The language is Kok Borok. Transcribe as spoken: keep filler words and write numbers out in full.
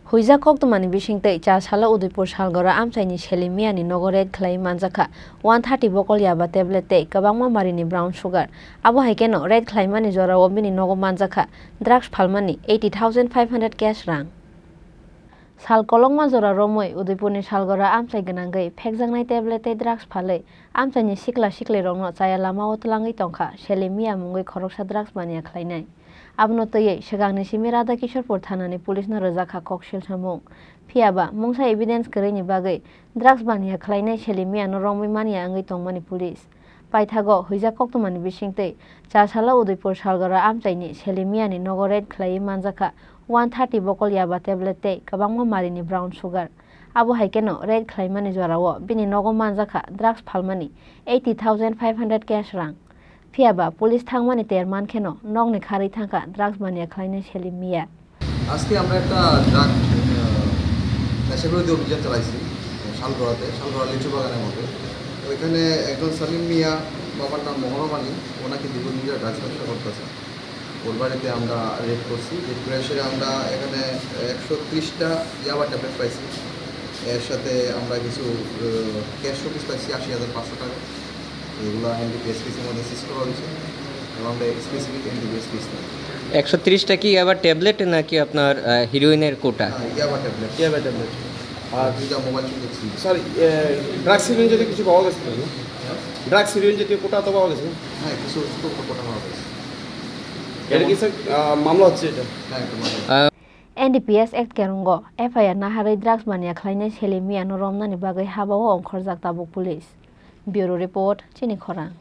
Huijak koktwmani bisingtwi char salo Udaipur Salgora amchaini Selim Miyani nogo raid khlaiwi manjakha one thirty bokol yaba tablet tei kwbangma marini brown sugar. Abo hai kheno raid khlaimani jorao bini nogo manjakha drugs phalmani eighty thousand five hundred cash rang. Sal kolokma jora romwi Udaipurni Salgora amchai gwnangwi phekjaknai tablet tei drugs phalwi amchaini sikla siklirokno chaya lamao twlangwi tongkha Selim Miya mungwi khoroksa drugs mania khlainai. Abono twiwi swkangni simi Radha Kishorpur thanani police no rwjakha kok silsamung. Phiyaba mungsa evidence kwrwini bagwi drugs mania khlainai Selim Miyano romwi mania wngwi tongmani police. Paithago huijak koktwmani bisingtwi char salo Udaipur Salgora amchaini Selim Miyani nogo raid khlaiwi manjakha one thirty bokol yaba tablet tei kwbangma marini brown sugar. Abo hai kheno raid khlaimani jorao bini nogo manjakha drugs phalmani eighty thousand five hundred cash rang. Phiyaba police thangmani ter man kheno nokni kharwi thangkha drugs mania khlainai Selim Miya. আজকে আমরা একটা ড্রাগ, আহ, নেশা বিরোধী অভিযান চালাইছি, আহ, শালগড়াতে, শালগড়া লিচু বাগানের মধ্যে। ওইখানে একজন সেলিম মিয়া, বাবার নাম মোহরম আলী, ও নাকি দীর্ঘদিন ধরে ড্রাগস ব্যবসা করতেছে। ওর বাড়িতে আমরা রেড করছি। রেড করে এসে আমরা এখানে একশো ত্রিশটা ইয়াবা ট্যাবলেট পাইছি। এর সাথে আমরা কিছু, আহ, ক্যাশ রুপিস পাইছি আশি হাজার পাঁচশো টাকা। এগুলো এনডিপিএস কেসের মধ্যে সিজ করা হয়েছে এবং আমরা স্পেসিফিক এনডিপিএস কেস নিয়ে। একশো ত্রিশটা কি আবার ট্যাবলেট নাকি আপনার, আহ, হিরোইনের কোটা? হ্যাঁ, ইয়াবা ট্যাবলেট। ইয়াবা ট্যাবলেট। আর দুইটা মোবাইল চুরি করছি। স্যার, এ, ড্রাগস হিরোইন জাতীয় কিছু পাওয়া গেছে কিনা? ড্রাগস হিরোইন জাতীয় কোটা তো পাওয়া গেছে? হ্যাঁ, কিছু ছোটো মোটো কোটা পাওয়া গেছে। এটা কি স্যার, আহ, মামলা হচ্ছে এটা? হ্যাঁ, একটা মামলা। আহ, NDPS Act kerungo F I R naharwi drugs mania khlainai Selim Miyano romnani bagwi habao ongkhorjak tabuk police. Bureau Report, Chini Khorang.